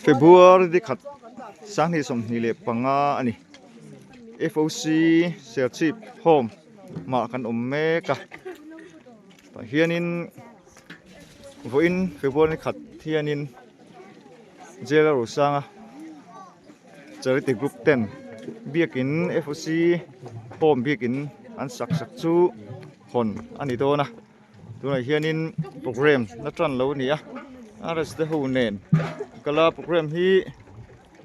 February ni khat sanghnih 25 a ni F_O_C Serchhip home mah kan awm mek a tah hianin vawiin February ni khat hianin jail a ro sang a charity group ten biakin F_O_C home biakin an sak sak chu hawn a ni dawn a. Tunah hianin program la tan lo a ni a RS te ho nen kala program hi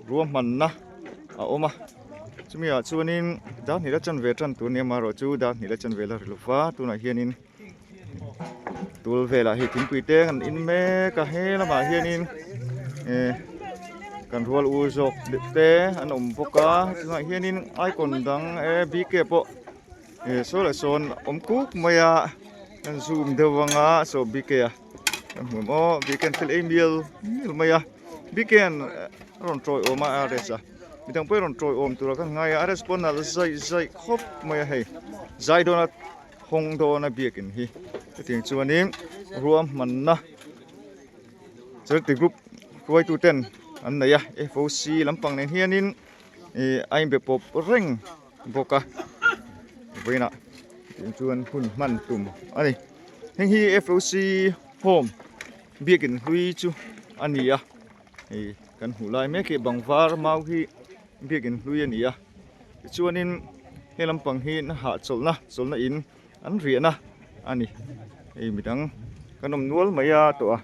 ruahmanna a awm a chumi ah chuanin dar hnih la chanve tan tur a ni a amaherawhchu dar hnih la chanve la ri lo va tunah hianin tul velah hei thingpui te an in mek a he lamah hianin eh kan rual u zawk te an awm bawk a tunah hianin icon dang eh bk pawh. Eh saw leh sawn awm kuk mai a kan zoom deuh ang a saw bk a kan hmu em aw bk an thil ei mial mial mai a bk an a rawn tawi awm a rs a midang pawh hi rawn tawi awm tur ah khan ngai a rs pawh a nalh zaih zaih khawp mai a hei zai dawn a hawng dawn a biakin hi hetiang chuanin ruahmanna charity group hruaitu ten an nei a foc lampang nen hianin ih a inbe pawp reng. bawk a vawiinah tih chuan hun hman tum a ni heng hi F_O_C home biakin hlui chu a ni a hei kan hmuh lai mek hi bang var mau hi biakin hlui a ni a tichuanin he lampang hi na hahchawlhna chawlhna in an riahna a ni hei midang kan awm nual mai a tawh a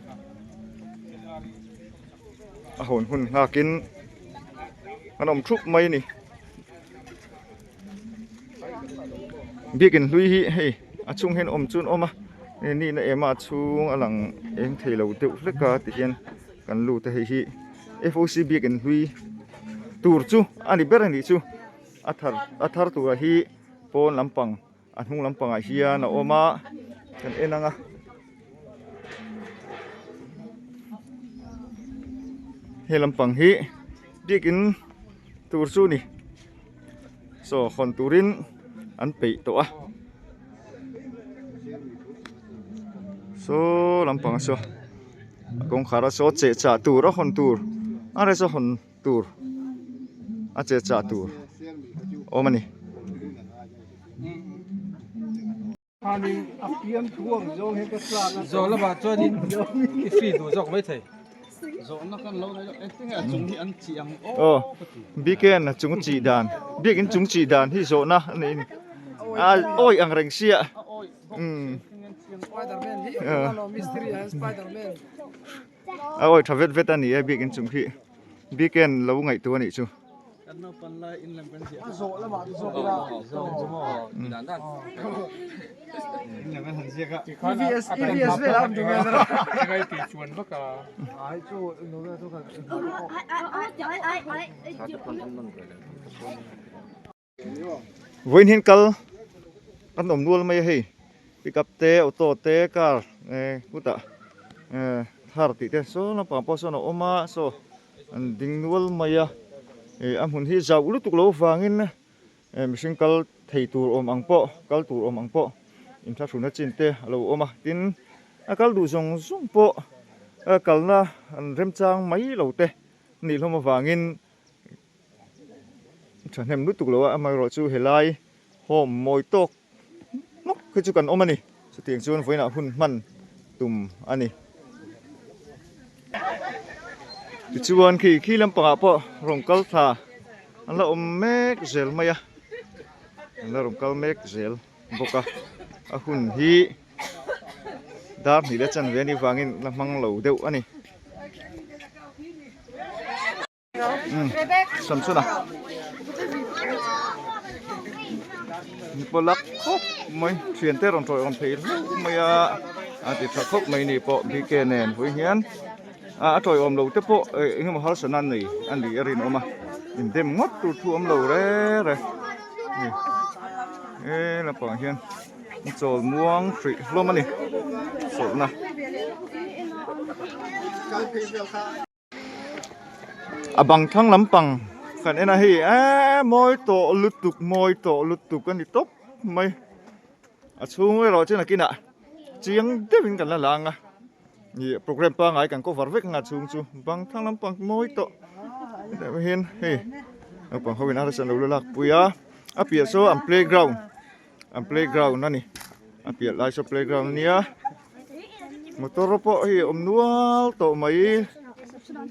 a hawn hun nghakin an awm thup mai a ni biakin hlui hi hei a chhung hian awm chu an awm a nihna em a a chhung a lang eng thei lo deuh hlek a tihian kan lut a hei hi F_O_C biakin hlui tur chu a ni ber a nih chu a thar a thar tura hi pawn lampang a hnung lampangah hian a awm a kan en ang a he lampang hi biakin tur chu ni saw hawn turin an peih tawh a saw lampang saw a kawngkhar a saw cheh chah tur a hawn tur a rest a hawn tur a che chah tur awm a ni. Zawh lamah chuanin i free duh zawk maithei. Aw biken a chung chi dan biakin chung chi dan hi zawhna a niin a awi ang reng sia umm A awi tha vet vet a ni e biakin chung khi biakin lo ngaihtuah a nih chu. Vawiin hian kal an awm nual mai a hei pickup te auto te car eh kutah eh thar tih te saw lampang pawh sawn a awm a saw an ding nual mai a ih a hmun hi zauh lutuk loh avangin eh mihring kal thei tur awm ang pawh kal tur awm ang pawh inthlahruna chin te a lo awm a tin a kal duh zawng zawng pawh kalna an remchang mai lo te nih hlawm avangin. Thahnem lutuk lo a, amaherawhchu helai home mawi tawk hnawk hi chu kan awm a ni. Chutiang chuan vawiinah hun hman tum a ni. Tichuan khi khi lampangah pawh rawn kal thla an la awm mek zel mai a, an la rawn kal mek zel bawk a, a hun hi dar hnih leh chanve a nih vangin la hmang lo deuh a ni. Samsona pawh lak khawp mai thian te rawn tawi awm thei hlauh mai a a ti tha khawp mai ni pawh bk nen vui hian a tawi awm lo te pawh eng emaw harsatna nei a ni a rinawm a indem ngawt tur thu awm lo re re he lampangah hian an chawl muang hrih hlawm a ni chawlhna. A bang thlang lampang kan en a hei eee mawi tawh lutuk mawi tawh lutuk a ni tawp mai a chhung erawh chu nakinah chiang deuhin kan la lang a. Ih program pangai kan cover vek anga chhung chu bang thlang lampang mawi tawh hetah hian hei naupang ho in arsa an lo la lak pui a a piah saw an playground an playground a ni a piah lai saw playground a nia motor pawh hei a awm nual tawh mai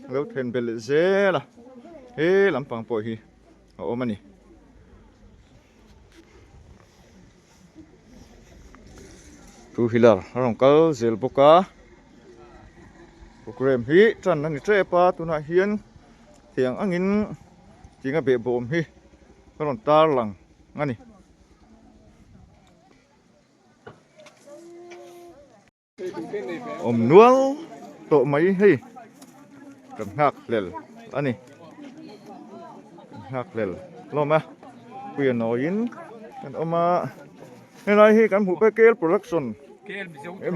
a lo then belh zel a he lampang pawh hi a awm a ni. Two wheeler a rawn kal zel bawk a program hi tan a ni tep a tunah hian tiang angin tinga behbawm hi a rawn tar lang a ni. Awm nual tawh mai hei kan nghak hlel a ni kan nghak hlel hlawm a puia nawiin kan awm a helai hi kan hmuh pek kel production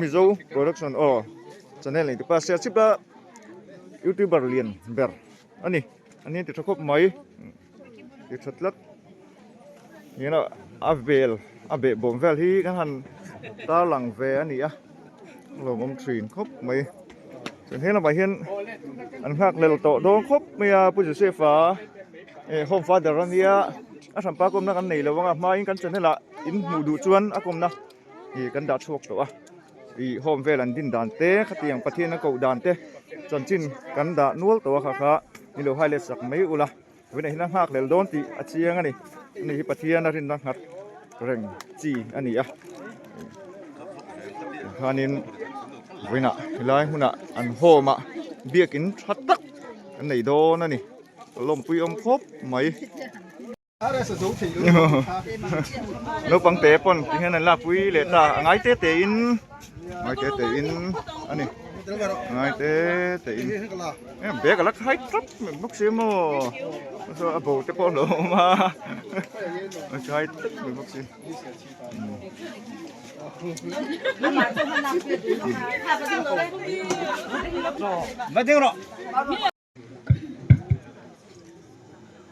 mizo production aw channel nei te pa sia chip a youtuber lian ber a ni a ni ti tha khawp mai ti tha tlat. Eng a vel a behbawm vel hi kan han tarlang ve a ni a lawmawm thin khawp mai chuan he lamah hian an nghak lel tawh dawn khawp mai a Pu Joseph a eh home father a nia a hranpa kawmna kan nei lo ang a hmain kan channel ah in hmuh duh chuan a kawmna ih kan dah chhuak tawh a ih home vel an din dan te khatiang Pathian a koh dan te chanchin kan dah nual tawh a kha kha ni lo hai let sak mai ula. Tunah hian a nghak hlel dawn tih a chiang a ni. Ani hi Pathian a rinna nghat reng chi a ni a. Tikhanin vawiinah helai hmunah an home ah biakin tha tak an nei dawn a ni. Lawmpui awm khawp mai. Naupang te pawn tihian an lakpui leh ta a ngai te te in ngai te te in a ni. Ngai te te in. Bag a la khai tlat mai bawk si maw saw a bo te pawh a lo awm a a khai tlat mai bawk si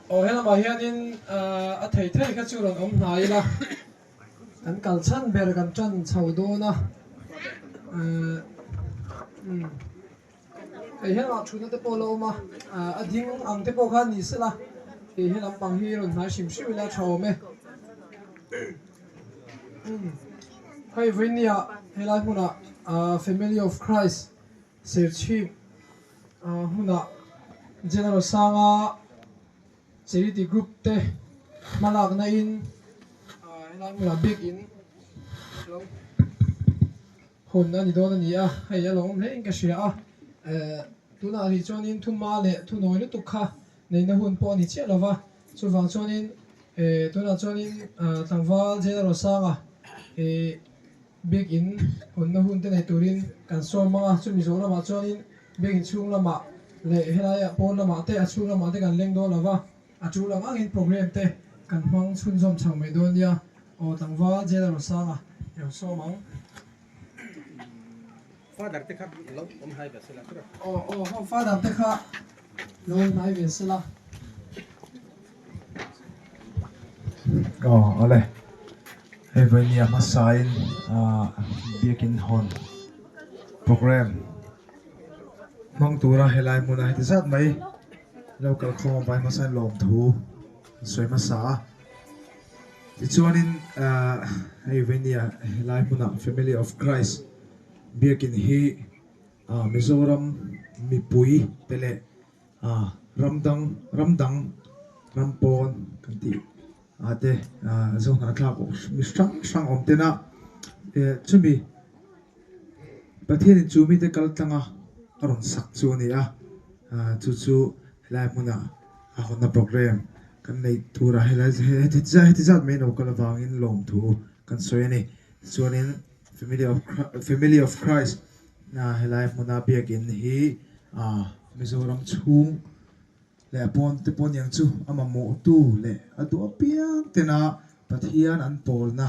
Aw helamah hianin a thei thei kha chu rawn awm hnai ila kan kal chhan ber kan tan chho dawn a umm. Hei helamah thutna te pawh a la awm a, a ding ang te pawh khan ni sela hei he lampang hi rawn hnai hrim hrim ila tha awm e. Hei vawinia helai hmunah Family of Christ Serchhip hmunah General Sanga Charity Group te hmalakna in helai hmunah biakin lo Hun a ni dawn a ni a, hei a lawm hle in ka hria a, eh tunah rih chuanin thuma leh thunawi lutuk kha neihna hun pawh a ni chiah lova, chuvang chuanin eh tunah chuanin tlangval General Sanga eh biak in hawnna hun te nei turin kan sawm ang a, chumi zawh lamah chuanin biak in chhung lamah leh helaiah pawn lamah te a chhung lamah te kan leng dawn lova, a tul ang angin program te kan hmang chhunzawm chho mai dawn nia. Aw tlangval General Sanga i rawn sawm ang. Father te kha lo awm hnai ve sela tura. Aw aw ho father te kha lo awm hnai ve sela. Aw awle hei vawinia hmasain biakin hawn program hmang tura helai hmuna heti zat mai lo kalkhawm vai hmasain lawmthu an sawi hmasa a. Tichuanin hei venia helai hmunah Family of Christ biakin hi Mizoram mipui te leh ram dang ram dang ram pawn kan tih ah te Zohnahthlak mi hrang hrang awm tena chumi Pathianin chu mite kal tlanga a rawn sak chu a ni a, chu chu helai hmunah a hawnna program kan neih turah helai heti heti zat mai lo kal avangin lawmthu kan sawi a ni. Tichuanin Family of Family of Christ helai hmuna biakin hi Mizoram chhung leh a pawn te pawh aniang chu a mamawhtu leh a duh apiang tena Pathian an pawlna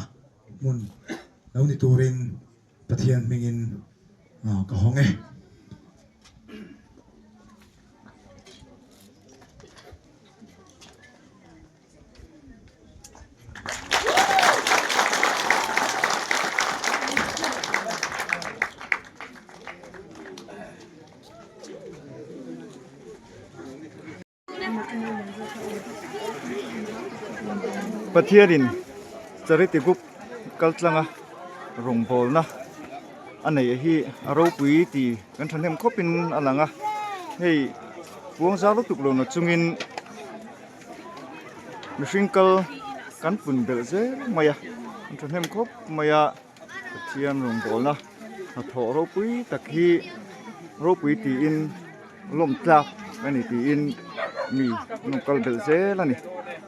hmun lo ni turin Pathian hmingin ka hawng e. Pathianin charity group kal tlanga rawngbawlna a neih hi a ropui tih kan thahnem khawpin a lang a hei puang zau lutuk lo na chungin mihring kal kan pun belh zel mai a an thahnem khawp mai a Pathian rawngbawlna hnathawh ropui tak hi ropui tiin lawm tlak a ni tiin mi an rawn kal belh zel a ni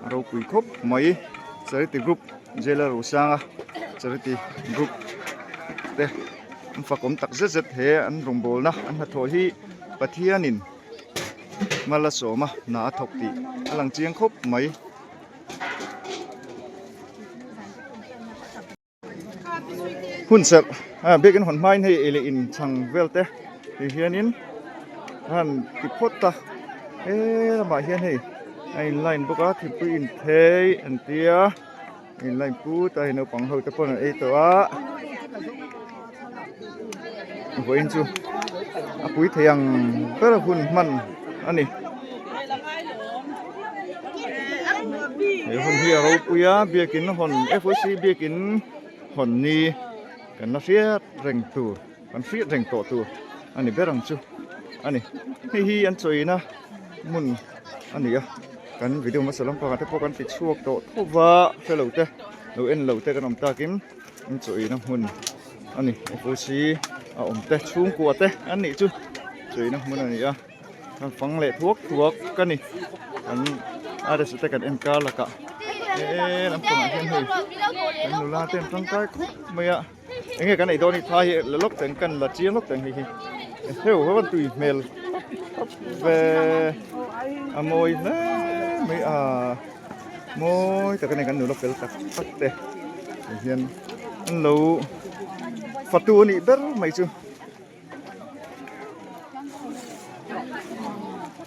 a ropui khawp mai charity group jailer Rosanga charity group te an fakawm tak zet zet he an rawngbawlna an hnathawh hi Pathianin mal a sawm a hna a thawk tih a lang chiang khawp mai. Hun serh ah biakin hawn hmain hei ei leh in chhang vel te ti hianin a han ti phawt a he lamah hian hei a in line bawk a thingpui in phei an tia a in line put a hei naupang ho te pawn an ei tawh a vawiin chu a pui thei ang ber hun hman a ni. He hun hi a ropui a biakin hawn FOC biakin hawn ni kan la hriat reng tur kan hriat reng tawh tur a ni ber ang chu a ni. Hei hi an chawina hmun a ni a kan video hmasa lampangah te pawh kan ti chhuak tawh tho va hrelo te lo en lo te kan awm takin an chawina hmun a ni FOC a awm te chhungkua te an nih chu chawina hmun a ni a. Kan fang leh thuak thuak ka ni kan RS te kan en kar lakah he lampangah hian hei kan nula te an tangkai khawp mai a enge kan ei dawn hi thai hi la lawk teng kan la chiang lawk teng hei hi heu ho an tui hmel tap ve a mawi hle mai a mawi tak a ni kan nula fel tak tak te hian an lo fatu a nih ber mai chu.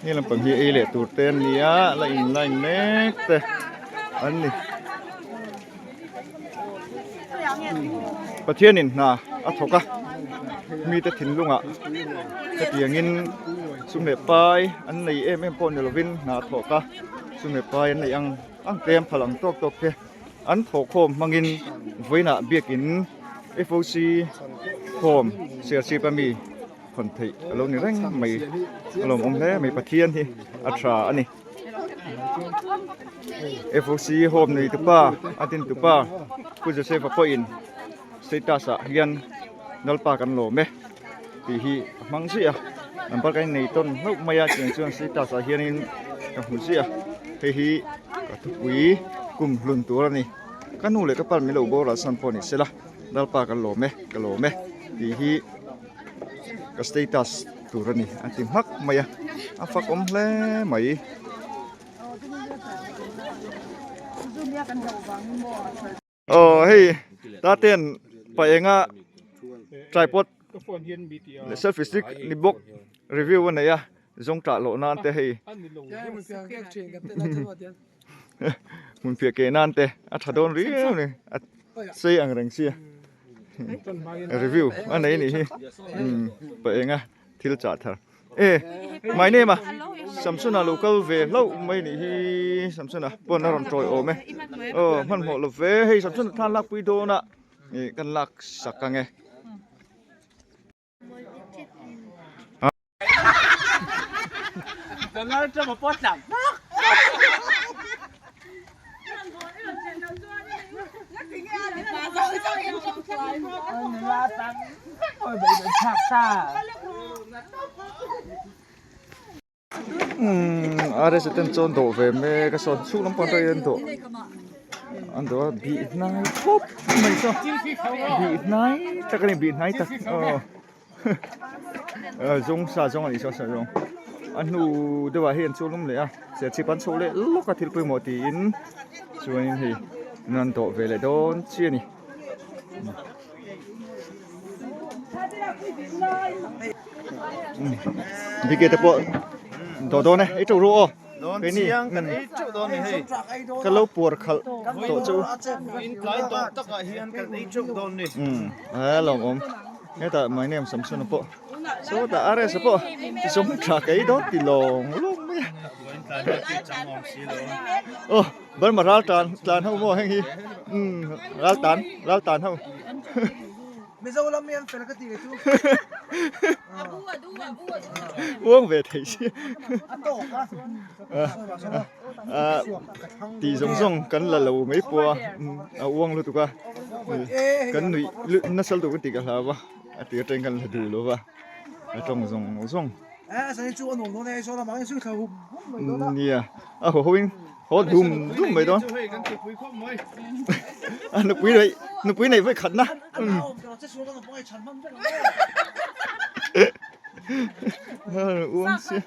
Hei lampang hi ei leh tur te an ni a la in line mek te an ni Pathianin hna a thawk a mite thinlungah hetiangin sum leh pai an nei em em pawh ni lovin hna a thawk a sum leh pai an neih ang ang te an phal ang tawk tawk te. An thawhkhawm hmangin vawiinah biakin FOC khawm Serchhip a mi hawn theih a lo ni reng mai a lawmawm hle mai Pathian hi a tha a ni. FOC home nei tupa a din tupa Pu Joseph-a pawhin status ah hian Lalpa kan lawm e tih hi a hmang ziah a number kan innei tawn hlauh mai a tiang chuan status ah hianin ka hmu ziah a hei hi ka thupui kum hlun tur a ni ka nu leh ka pa min lo boral san pawh ni sela Lalpa kan lawm e ka lawm e tih hi ka status tur a ni a ti hmak mai a a fak awm hle mai. Aw hei taten pa enga tripod leh selfie stick ni bawk review a nei a zawng tah loh nan te hei hmun phiah keh nan te a tha dawn riau a ni a sei ang reng sia review a nei a nih hi pa enga thil chah thar. E my name a Samsona lo kal ve hlauh mai nih hi Samsona pawn a rawn tawi awm e aw hmanhmawh lo ve hei Samsona thla an lakpui dawn a ih kan lak sak ang e. Umm RS ten chuan dawh ve mek a sawn chhung lampang atang hian dawh an dawh a bih hnai khawp mai saw bih hnai tak a ni bih hnai tak aw zawng sa zawng a nih saw sa zawng a hnu deuhah hian an chuan awm leh a serchhip an chho leh lawk a thil pawimawh tiin chuanin hei an dawh ve leh dawn chiah a ni. Bike te pawh dawh dawn e ei teuh ru aw keini ka lo puar khalh tawh chu a lawmawm hetah my name Samsona pawh sawtah RS-a pawh zawng tha ka ei dawn ti lawng lawng mai a. Aw Burma ral tan tlan ho maw heng hi umm ral tan ral tan ho. Uang ve thei si. Tih zawng zawng kan la lo mai pawh a a uang lutuk a kan nuih nasa lutuk tih ka hlau a a tir atangin kan la duh lo va a tawng zawng zawng nia a haw ho in haw dum dum mai dawn a nupui neih nupui neih vawi khatna uang sia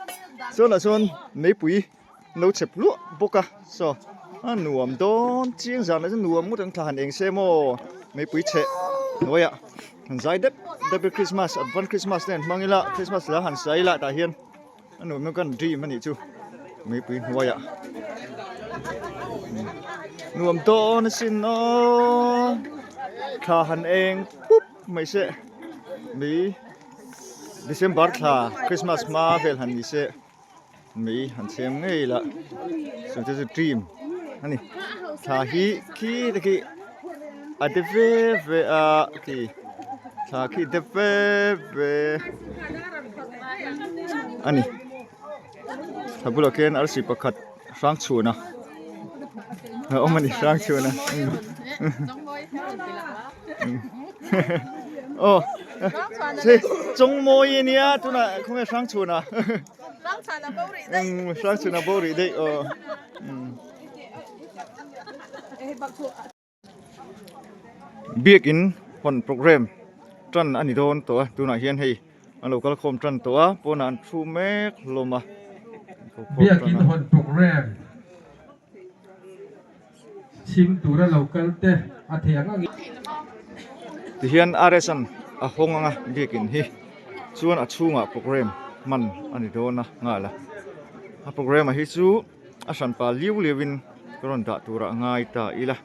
chuan ah chuan meipui lo chep luah bawk a saw a nuam dawn chiang zan ah chuan nuam ngawt ang thla han eng se maw meipui chheh hnuaiah han zai dep dep a christmas advance christmas te han hmang ila christmas la han sa ila tah hian a nuam dawn kan dream a nih chu meipui hnuaiah nuam dawn asin aw thla han eng pup mai se mei December thla christmas hma vel han ni se. Mei han chhem ngei la chu te chu dream a ni thla hi khi te khi a de ve ve a khi thla khi de ve ve a ni thla bulah khian arsi pakhat hrang chhun a a awm a ni hrang chhun a. Aw Chawngmawi ania tunah khawnge Hrangchhuna Hrangchhuna bo rih daih Hrangchhuna bo rih daih aw Biakin hawn program tan a ni dawn tawh a tunah hian hei an lo kal khawm tan tawh a pawnah an thu mek hlawm a Biakin hawn program Chhim tura lo kal te a thei ang angin. Tihian RS-a'n a hawng anga biakin hi chuan a chhungah program hman a ni dawn a nghal a. A program-a hi chu a hranpa liu liuin ka rawn dah turah ngai ta ila.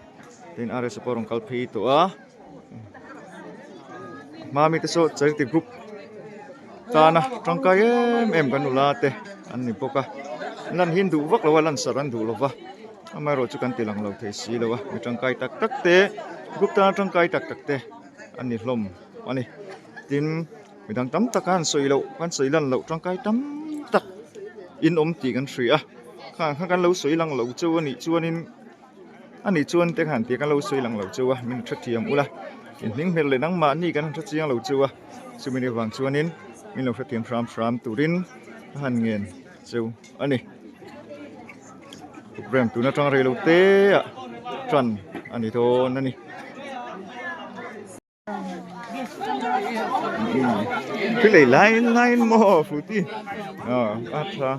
Tin RS-a pawh a rawn kal phei tawh a. Hmami te saw charity group tana tangkai em em kan nula te an ni bawk a lan hi an duh vak lo a lan sarh an duh lo va amaherawh chu kan ti lang lo thei si lo a mi tangkai tak tak te group tana tangkai tak tak te an ni hlawm a ni tin midang tam tak a han sawi loh kan sawi lan loh tangkai tam tak in awm tih kan hria a khang kha kan lo sawi lang lo cheu a nih chuanin. A nih chuan te khan tih kan lo sawi lang lo cheu a, min hre thiam ula, in hming hmel leh nangmahni kan han hre chiang lo cheu a, chumi ni vang chuanin min lo hre thiam hram hram turin a han ngen cheu a ni. Program tun atang rei lo te ah tan a ni dawn a ni. Cái này lai lai maw fruity a tha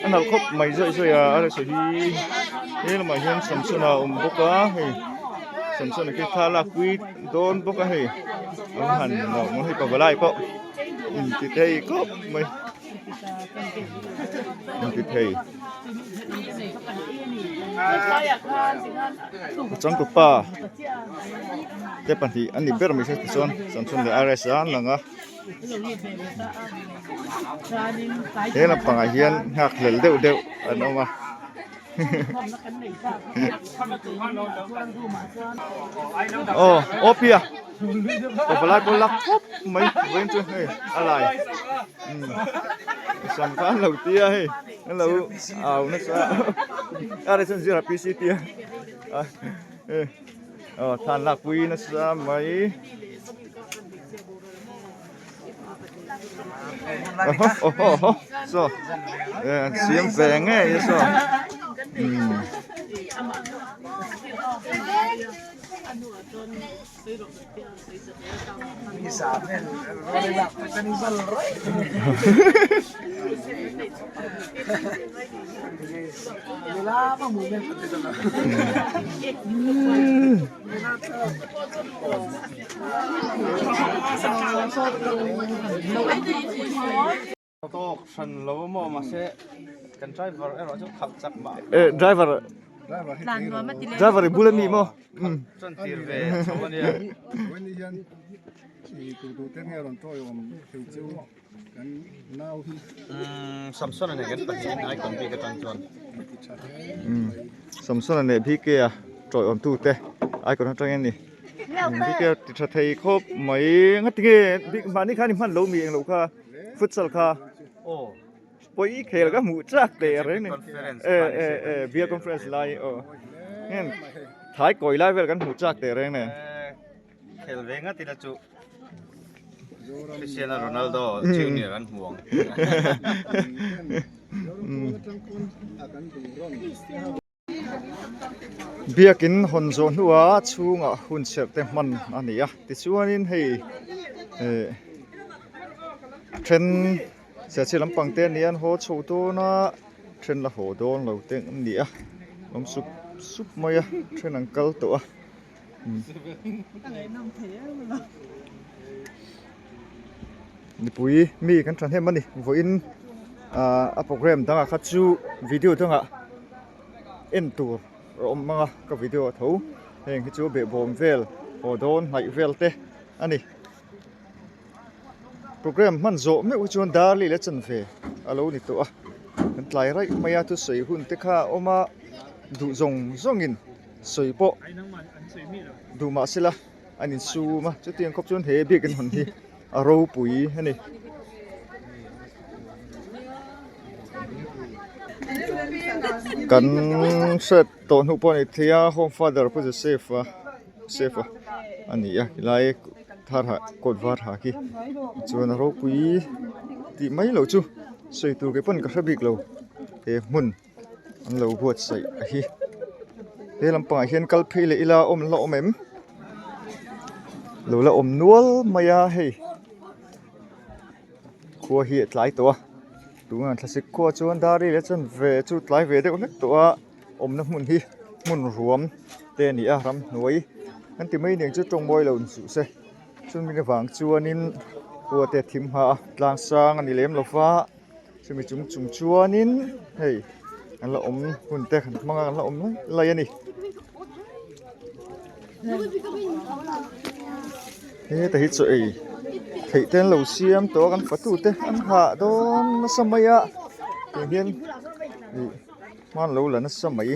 a nalh khawp mai zawih zawih a a resa hi he lamah hian Samson a awm bawk a hei Samson a khi thla lak pui dawn bawk a hei an han lo maw hei pavalai pawh inti thei khawp mai inti thei. Changtupa te pahnih an ni ber mai se tichuan Samson leh RS a an lang a he lampangah hian nghak hlel deuh deuh an awm a aw aw pia pavalai pawh lak khawp mai vawiin chu hei a lai sam kha an lo tia hei. An lo au nasa a a chuan zira PC tia a e aw thlan lak pui nasa mai oh oh oh so e an siam ve ngei a saw umm. Tawk hran lo maw mahse kan driver erawh chu khalh chak mah. Eh driver driver i bul a mi maw. Chuan tir ve chho a nia. Vawiin hian i tu tu te nge rawn tawiawm thei chu. Samsona nen kan pahnihin icon bik atang chuan. Samsona leh BK a tawiawm tu te icon atangin a ni. BK a ti tha thei khawp mai ngati nge mahni khan i hman lo mi englo kha futsal kha pawi khel ka hmuh chak teh reng a ni. E e e bial conference lai aw thai kawi lai vel kan hmuh chak teh reng a ni. Khel ve ngat ila chu Cristiano Ronaldo Junior an hmu ang. Biakin hawn zawh hnuah chhungah hun serh te hman a ni a, tichuanin hei eh then Serchhip lampang te ania an haw chho dawn a, then la haw dawn lo te an ni a, awm sup sup mai a, then an kal tawh a. Mipui mi kan thahnem a ni vawiin ah a programme dangah kha chu video dangah en tur a awm ang a ka video a tho heng hi chu behbawm vel haw dawn hnaih vel te a ni programme hman zawh meuh hi chuan dar leh la chanve a lo ni tawh a kan tlai raih mai a thusawi hun te kha a awm a duh zawng zawngin. Sawi pawh duh mah sela an insum a chutiang khawp chuan he biakin hawn hi a ropui a ni. Kan hriat tawh hnu pawh a ni thei a home father pu Joseph a Joseph a a ni a helai thar ha coat var ha khi chuan a ropui tih mai loh chu sawi tur kei pawn ka hre bik lo he hmun. An lo buatsaih a hi he lampangah hian kal phei leh ila awm la awm em lo la awm nual mai a hei khua hi a tlai tawh a tunah thlasik khua chuan dar ri leh chuan ve chu tlai ve deuh hlek tawh a awmna hmun hi hmun ruam te a ni a ramhnuai an ti mai aniang chu tawng mawi lo insuh se chumi avang chuanin khua te a thim hma a tlang sang a ni lem lo va. Chumi chung chung chuanin hei an la awm hun te kan hmang a an la awm lai lai a ni. Heta hi chaw ei theih te an lo siam tawh a kan fatu te an hah dawn nasa mai a tah hian ih hma an lo la nasa mai.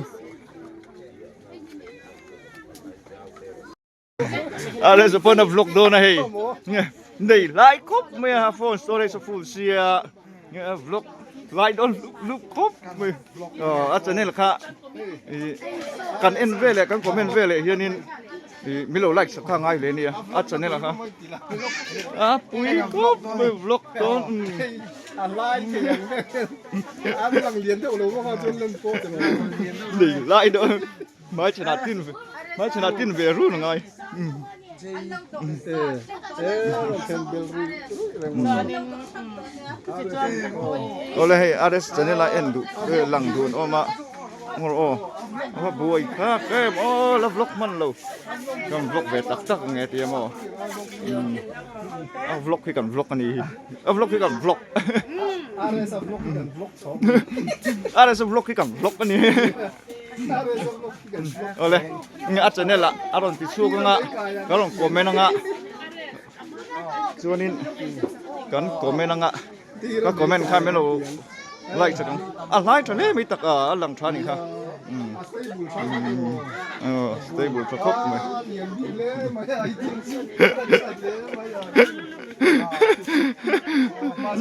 A le pawn a vlog dawn a hei nei lai khawp mai a phone storage a full sia a vlog lai dawn lup lup khawp mai a channel kha ih kan en veleh kan comment veleh hianin ih min lo like sak kha ngai hle a nia a channel kha a pui khawp mai vlog dawn nei lai dawn. Hmai chhanah tin hmai chhanah tin ve run a ngai. Awle hei RS channel a en duh lang dun awm a ngawr aw a va buai khak em aw la vlog hman lo kan vlog ve tak tak ang nge tia maw a vlog hi kan vlog a ni hi a vlog hi kan vlog RS vlog hi kan vlog a ni. Awle a channel ah a rawn ti chhuak anga ka rawn comment anga chuanin kan comment anga ka comment khan min lo like sak ang a hlai tha hle mai tak a a lang tha anih kha aw stable tha khawp mai.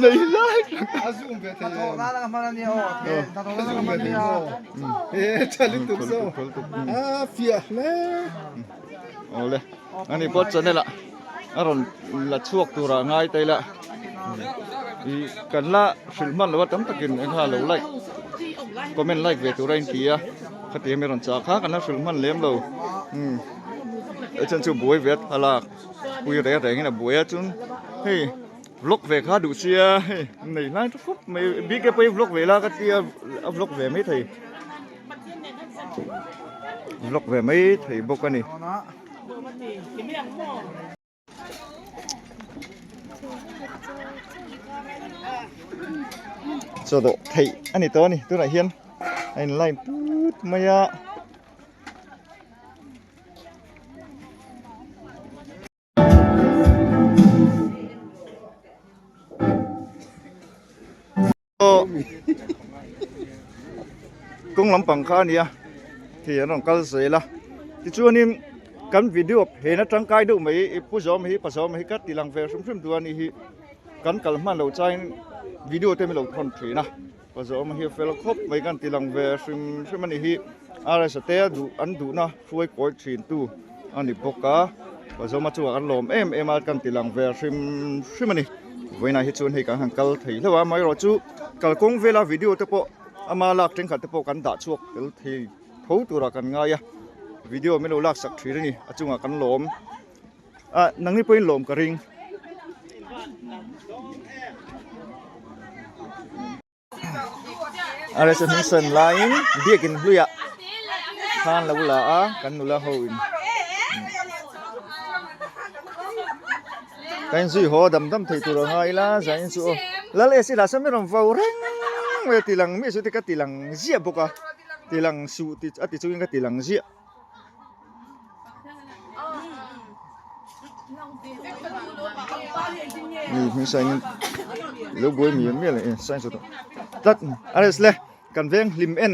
Nei lai Awle ani pawh channel ah a rawn la chhuak turah ngai ta ila ih kan la hrilh hman lo a tam takin eng kha lo like comment like ve tura in ti a khatiang mi rawn chah kha kan la hrilh hman lem lo umm a chhan chu buai ve a thlalak. Pui reng rengin a buai a chuan hei vlog ve kha duh sia hei nei hlai tha khawp mai bike pawh hi vlog ve la ka tia a vlog ve mai thei vlog ve mai thei bawk a ni. Chaw dawh theih a ni tawh a ni tunah hian a in line put mai a. Kawng lampang kha a nia khi an rawn kal zel a tichuanin kan video phen atang kai deuh mai i pu zawm hi pa zawm hi ka ti lang ve hrim hrim duh a nih hi kan kal hman loh changin video te min lo thawn thin a pa zawm hi a fel khawp mai kan ti lang ve hrim hrim a nih hi RS a te a duh an duhna hruai kawi thin tu a ni bawk a pa zawma chungah kan lawm em em a kan ti lang ve hrim hrim a ni vawiinah hi chuan hei kan han kal thei hlauh a amaherawhchu kalkawng vela video te pawh Ama lak thenkhat te pawh kan dah chhuak tel thei tho turah kan ngai a, video min lo lak sak thin a ni, a chungah kan lawm ah nangni pawhin lawm ka ring. RSA hming san laiin biakin hluiah khan lo la a kan nula ho in. Ka inzui haw dam dam thei tur a ngai ila zain chu aw lal e sila sawn mi rawn vo reng mai a ti lang mi chu te ka ti lang ziah bawk a ti lang suh ti a ti chungin ka ti lang ziah. Mi hming sain in lo buai mial mial e sain chu tlat a res le kan veng hlim en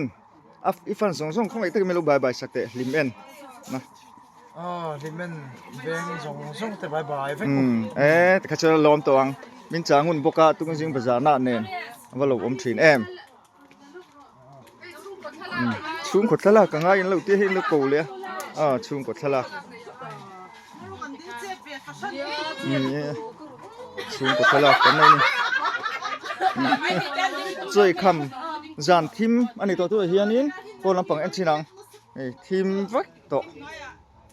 a i fan zawng zawng khawngaih takin min lo bai bai sak teh hlim en na. Aw hlimen veng zawng zawng te bai bai vek umm e tikha chuan a lawm tawh ang min chang hun bawk a tun zing bazar nah nen a va lo awm thin em umm chhungkaw thlalak a ngai in lo tia hei an lo ko leh a aw chhungkaw thlalak ni e chhungkaw thlalak kan nei a ni chawi kham zan thim a ni tawh turah hianin pawn lampang en chin ang hei thim vek. tawh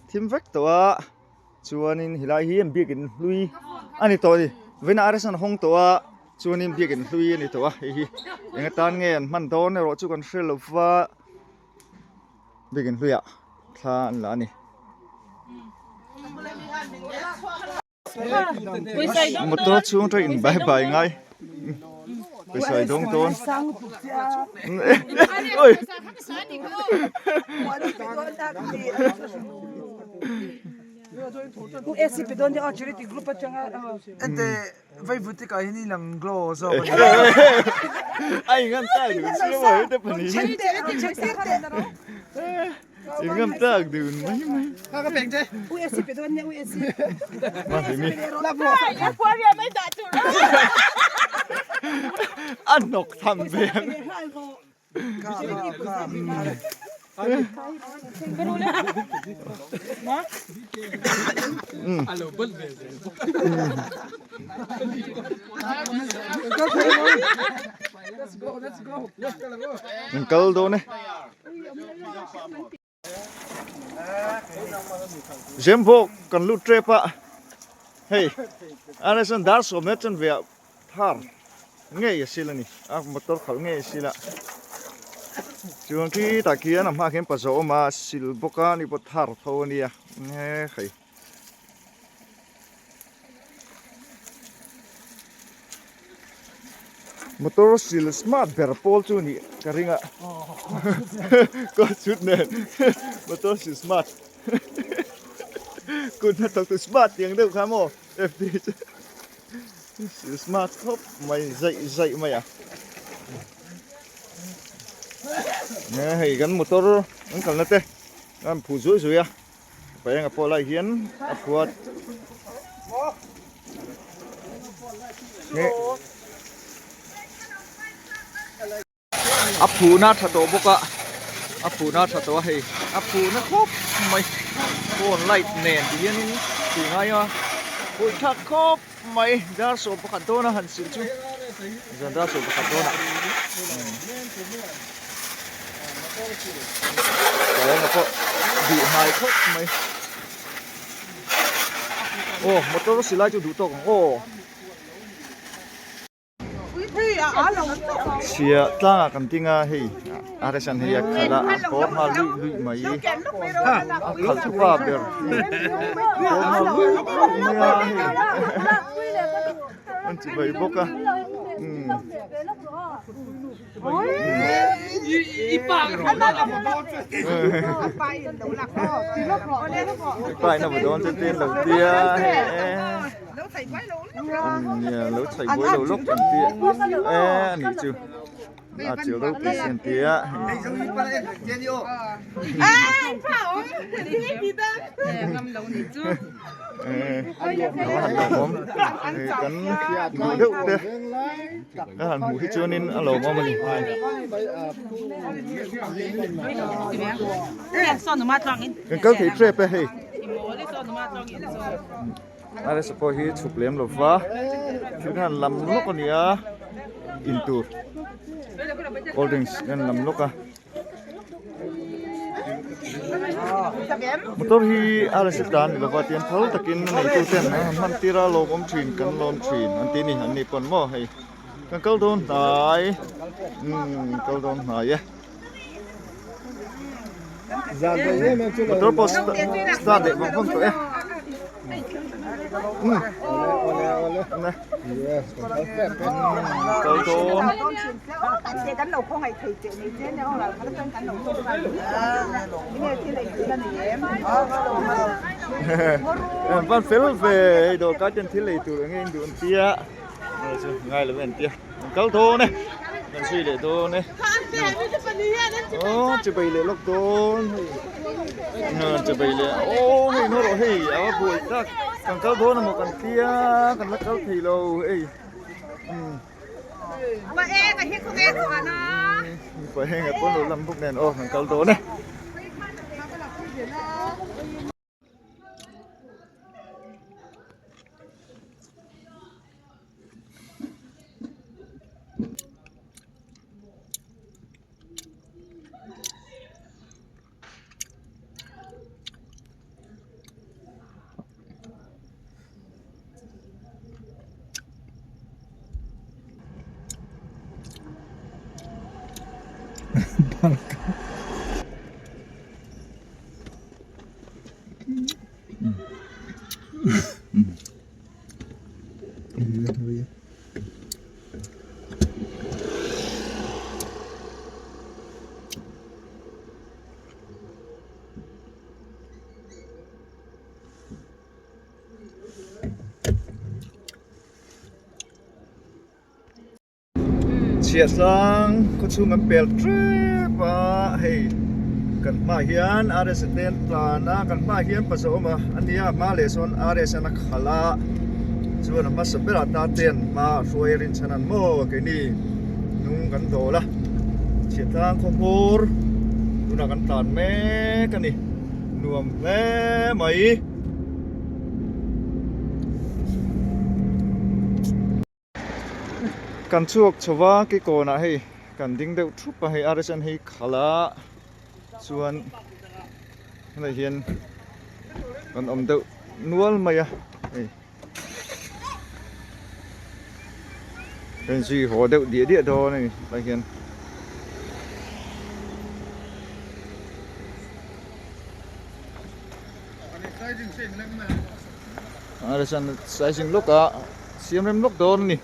thim vek tawh a chuanin helai hi biakin hlui a ni tawh a ni vawiin ah restaurant hawng tawh a chuanin biakin hlui a ni tawh a hei hi eng atan nge an hman dawn erawh chu kan hre lo va biakin hluiah thla an la a ni. Motor chhung atang in bai bai ngai pawisa i dawng dawn oi ai ngam tak dun sia maw hete pahnih In ngam tak dun mai mai. A hnawk tham ve ang. Kan kal dawn e. Zembawk kan lut tep a hei Anderson dar sawm let chuan veah thar ngei a sil a ni a motor khalh ngei a sil a chuan khi tah khian a hmaah khian paza awm a sil bawk a ni pawh thar tho a nia hei. Motor sil smart ber pawl chu nih ka ring a coat suit nen motor sil smart kut hnathawk tu smart tih ang deuh kha maw FD chu sil smart khawp mai zaih zaih mai a hei kan motor an kalna te an phu zuai zuai a. Paenga pawh lai hian a phuat a phuhna tha tawh bawk a a phuhna tha tawh a hei a phuhna khawp mai phone light nen ti hianin tih ngai a phuh thlak khawp mai dar 11 dawna han silh chu zan dar 11 dawnah Paenga pawh duh hnai khawp mai aw motor silai chu duh tawk ang aw chhia tlangah kan ding a hei a resan hei a khalh a a kawr nghal luih luih mai a khalh tu pa ber kawr nghal luih luih mai a hei an chi bai bawk a umm. I pa in a va dawn chu te lo tia hei e nia lo chhaih buai lo lawk kan tia e a nih chu. A chil deuh tih si an tia. Kan duh deuh te ka han hmuh hi chuanin a lawmawm a ni. Kan kal thei tep e hei. Aresa pawh hi chhuk lem lo va thil khan lam lawk a ni a in tur cold drinks an lam lawk a motor hi aresa tan ni lova tian phal takin a neitu ten an han hman tir a lawmawm thin kan lawm thin an ti a ni an ni pawn maw hei kan kal dawn hnai umm kal dawn hnai e. Motor pawh start leh vang vang tawh e. Kal dawn. Van fel ve hei dawr kai ten thil ei tur enge in duh an tia. Ngai lo an tia. Kan kal dawn e. Kan zui leh dawn e. Aw chibai leh lawk dawn hei. Chibai leh aw hei no rawh hei a va buai tak. Kan kal dawn emaw kan tia kan la kal thei lo hei. Pa eng a hi khawnge chuan a. Pa eng a pawn lo lam bawk nen aw kan kal dawn e. Chhiahsang khawchhung an pel tep a hei kan hmaah hian RS te an tlan a kan hmaah hian paza awm a ania a hma leh sawn RS an a khalh a chuan a hmasa berah ta te an hma a hruai a rinchhan an maw keini hnung kan dawl a Chhiahtlang khaw hmawr tunah kan tlan mek a ni nuam hle mai. Kan chhuak chho va kikawnah hei kan ding deuh thup a hei RSN hei khalh a chuan helai hian kan awm deuh nual mai a hei kan zui haw deuh diah diah dawn a ni helai hian. RSN sizing lawk a. Siam rem lawk dawn a ni.